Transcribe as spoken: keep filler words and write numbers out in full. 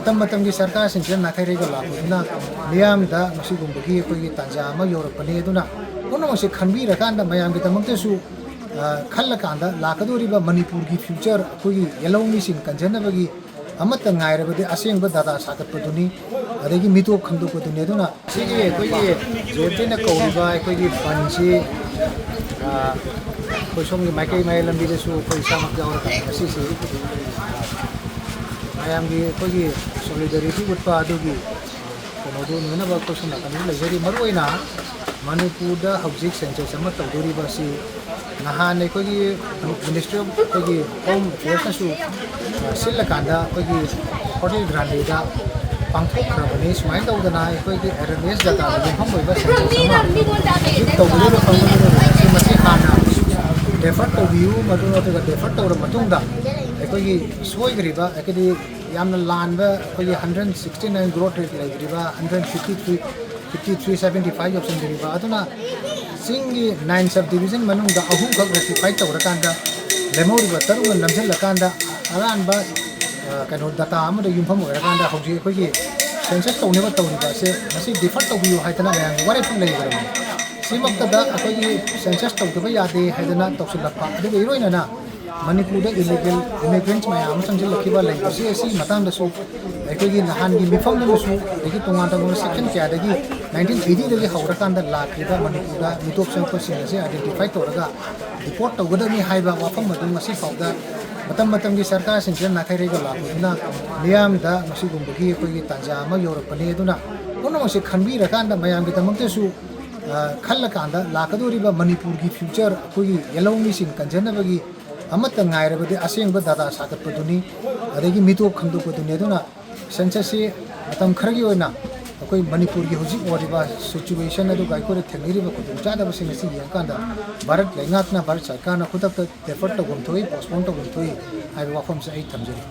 ꯃꯇꯝ ꯃꯇꯝꯒꯤ ꯁꯔꯀꯥꯔꯁꯤꯡꯁꯤꯅ ꯅꯥꯊꯩꯔꯒ ꯂꯥꯛꯄꯗꯨꯅ ꯃꯤꯌꯥꯝꯗ ꯃꯁꯤꯒꯨꯝꯕꯒꯤ ꯑꯩꯈꯣꯏꯒꯤ ꯇꯥꯟꯖꯥ ꯑꯃ ꯌꯧꯔꯛꯄꯅꯤ꯫ ꯑꯗꯨꯅ ꯄꯨꯝꯅꯃꯛꯁꯦ ꯈꯟꯕꯤꯔꯀꯥꯟꯗ ꯃꯌꯥꯝꯒꯤꯗꯃꯛꯇꯁꯨ, ꯑ, ꯈꯜꯂꯀꯥꯟꯗ ꯂꯥꯛꯀꯗꯧꯔꯤꯕ ꯃꯅꯤꯄꯨꯔꯒꯤ future ꯑꯩꯈꯣꯏꯒꯤ ꯌꯦꯜꯍꯧꯃꯤꯁꯤꯡ ꯀꯟꯖꯅꯕꯒꯤ ꯑꯃꯠꯇ ꯉꯥꯏꯔꯕꯗꯤ ꯑꯁꯦꯡꯕ data ꯁꯥꯒꯠꯄꯗꯨꯅꯤ, ꯑꯗꯒꯤ ꯃꯤꯇꯣꯞ ꯈꯪꯗꯣꯛꯄꯗꯨꯅꯤ꯫ ꯑꯗꯨꯅ ꯁꯤꯒꯤ ꯑꯩꯈꯣꯏꯒꯤ ꯖꯦꯠꯇꯤꯅ ꯀꯧꯔꯤꯕ ꯑꯩꯈꯣꯏꯒꯤ fundꯁꯤ, ꯑ, ꯑꯩꯈꯣꯏ ꯁꯣꯝꯒꯤ ꯃꯥꯏꯀꯩ ꯃꯌꯥꯏ ꯂꯝꯕꯤꯗꯁꯨ ꯑꯩꯈꯣꯏ ꯏꯁꯥꯃꯛ ꯌꯥꯎꯔꯀꯥꯟꯗ ꯉꯁꯤꯁꯤ ꯃꯌꯥꯝꯒꯤ ꯑꯩꯈꯣꯏꯒꯤ solidarity ꯎꯠꯄ ꯑꯗꯨꯒꯤ ꯀꯩꯅꯣꯗꯨ ꯎꯅꯅꯕ ꯑꯩꯈꯣꯏ ꯁꯣꯝ ꯅꯥꯀꯟꯗ ꯂꯩꯖꯔꯤ꯫ ꯃꯔꯨꯑꯣꯏꯅ ꯃꯅꯤꯄꯨꯔꯗ ꯍꯧꯖꯤꯛ census ꯑꯃ ꯇꯧꯗꯣꯔꯤꯕ ꯑꯁꯤ ꯅꯍꯥꯟ ꯑꯩꯈꯣꯏꯒꯤ Ministry of ꯑꯩꯈꯣꯏꯒꯤ Home Affairsꯅꯁꯨ, ꯑ, ꯁꯤꯜꯂꯀꯥꯟꯗ ꯑꯩꯈꯣꯏꯒꯤ Hotel Grandꯦꯗ ꯄꯥꯡꯊꯣꯛꯈ꯭ꯔꯕꯅꯤ꯫ ꯁꯨꯃꯥꯏꯅ ꯇꯧꯗꯅ ꯑꯩꯈꯣꯏꯒꯤ erroneous dataꯗ ꯌꯨꯝꯐꯝ ꯑꯣꯏꯕ census ꯑꯃ ꯍꯧꯖꯤꯛ ꯇꯧꯒꯗꯧꯔꯤꯕ ꯐꯪꯒꯗꯧꯔꯤꯕ ꯑꯁꯤ ꯃꯁꯤ ꯍꯥꯟꯅ defer ꯇꯧꯕꯤꯌꯨ, ꯃꯗꯨ ꯅꯠꯇ꯭ꯔꯒ defer ꯇꯧꯔꯕ ꯃꯇꯨꯡꯗ ꯑꯩꯈꯣꯏꯒꯤ ꯁꯣꯏꯈ꯭ꯔꯤꯕ, ꯍꯥꯏꯗꯤ ꯌꯥꯝꯅ ꯂꯥꯟꯕ ꯑꯩꯈꯣꯏꯒꯤ hundred sixty nine growth rate ꯂꯩꯈ꯭ꯔꯤꯕ, hundred fifty three, fifty three seventy five ꯌꯧꯁꯤꯟꯈ꯭ꯔꯤꯕ, ꯑꯗꯨꯅ ꯆꯤꯡꯒꯤ nine subdivision ꯃꯅꯨꯡꯗ ꯑꯍꯨꯝꯈꯛ rectify ꯇꯧꯔꯀꯥꯟꯗ ꯂꯦꯝꯍꯧꯔꯤꯕ ꯇꯔꯨꯛꯅ ꯅꯝꯁꯤꯜꯂꯀꯥꯟꯗ ꯑꯔꯥꯟꯕ, ꯑ, ꯀꯩꯅꯣ data ꯑꯃꯗ ꯌꯨꯝꯐꯝ ꯑꯣꯏꯔꯀꯥꯟꯗ ꯍꯧꯖꯤꯛ ꯑꯩꯈꯣꯏꯒꯤ census ꯇꯧꯅꯕ ꯇꯧꯔꯤꯕ ꯑꯁꯦ ꯃꯁꯤ defer ꯇꯧꯕꯤꯌꯨ ꯍꯥꯏꯗꯅ ꯃꯌꯥꯝꯒꯤ ꯋꯥꯔꯦꯞꯁꯨ ꯂꯩꯈ꯭ꯔꯕꯅꯤ꯫ ꯁꯤꯃꯛꯇꯗ ꯑꯩꯈꯣꯏꯒꯤ census ꯇꯧꯗꯕ ꯌꯥꯗꯦ ꯍꯥꯏꯗꯅ ꯇꯧꯁꯤꯜꯂꯛꯄ, ꯑꯗꯨꯒ ꯏꯔꯣꯏꯅꯅ ꯃꯅꯤꯄꯨꯔꯗ illegal immigrants ꯃꯌꯥꯝ ꯑꯃ ꯆꯪꯁꯤꯜꯂꯛꯈꯤꯕ ꯂꯩꯕꯁꯤ, ꯑꯁꯤꯒꯤ ꯃꯇꯥꯡꯗꯁꯨ ꯑꯩꯈꯣꯏꯒꯤ ꯅꯍꯥꯟꯒꯤ ꯃꯤꯐꯝꯗꯨꯅꯁꯨ, ꯑꯗꯒꯤ ꯇꯣꯉꯥꯟ ꯇꯣꯉꯥꯟꯕ section ꯀꯌꯥꯗꯒꯤ nineteen eightyꯗꯒꯤ ꯍꯧꯔꯀꯥꯟꯗ ꯂꯥꯛꯈꯤꯕ ꯃꯅꯤꯄꯨꯔꯗ ꯃꯤꯇꯣꯞ ꯆꯪꯉꯛꯄꯁꯤꯡ ꯑꯁꯤ identify ꯇꯧꯔꯒ deport ꯇꯧꯒꯗꯕꯅꯤ ꯍꯥꯏꯕ ꯋꯥꯐꯝ ꯑꯗꯨ ꯉꯁꯤ ꯐꯥꯎꯗ ꯃꯇꯝ ꯃꯇꯝꯒꯤ ꯁꯔꯀꯥꯔꯁꯤꯡꯁꯤꯅ ꯅꯥꯊꯩꯔꯒ ꯂꯥꯛꯄꯗꯨꯅ ꯃꯤꯌꯥꯝꯗ ꯃꯁꯤꯒꯨꯝꯕꯒꯤ ꯑꯩꯈꯣꯏꯒꯤ ꯇꯥꯟꯖꯥ ꯑꯃ ꯌꯧꯔꯛꯄꯅꯤ꯫ ꯑꯗꯨꯅ ꯄꯨꯝꯅꯃꯛꯁꯤ ꯈꯟꯕꯤꯔꯀꯥꯟꯗ ꯃꯌꯥꯝꯒꯤꯗꯃꯛꯇꯁꯨ, ꯑ, ꯈꯜꯂꯀꯥꯟꯗ ꯂꯥꯛꯀꯗꯧꯔꯤꯕ ꯃꯅꯤꯄꯨꯔꯒꯤ future ꯑꯩꯈꯣꯏꯒꯤ ꯌꯦꯜꯍꯧꯃꯤꯁꯤꯡ ꯀꯟꯖꯅꯕꯒꯤ ꯑꯃꯠꯇ ꯉꯥꯏꯔꯕꯗꯤ ꯑꯁꯦꯡꯕ data ꯁꯥꯒꯠꯄꯗꯨꯅꯤ, ꯑꯗꯒꯤ ꯃꯤꯇꯣꯞ ꯈꯪꯗꯣꯛꯄꯗꯨꯅꯤ꯫ ꯑꯗꯨꯅ censusꯁꯤ ꯃꯇꯝ ꯈꯔꯒꯤ ꯑꯣꯏꯅ ꯑꯩꯈꯣꯏ ꯃꯅꯤꯄꯨꯔꯒꯤ ꯍꯧꯖꯤꯛ ꯑꯣꯏꯔꯤꯕ situation ꯑꯗꯨꯒ ꯑꯩꯈꯣꯏꯅ ꯊꯦꯡꯅꯔꯤꯕ ꯈꯨꯗꯣꯡꯆꯥꯗꯕꯁꯤꯡ ꯑꯁꯤ ꯌꯦꯡꯉꯀꯥꯟꯗ ꯚꯥꯔꯠ ꯂꯩꯉꯥꯛꯅ, ꯚꯥꯔꯠ ꯁꯔꯀꯥꯔꯅ ꯈꯨꯗꯛꯇ defer ꯇꯧꯐꯝ ꯊꯣꯛꯏ, postpone ꯇꯧꯐꯝ ꯊꯣꯛꯏ ꯍꯥꯏꯕ ꯋꯥꯐꯝꯁꯦ ꯑꯩ ꯊꯝꯖꯔꯤ꯫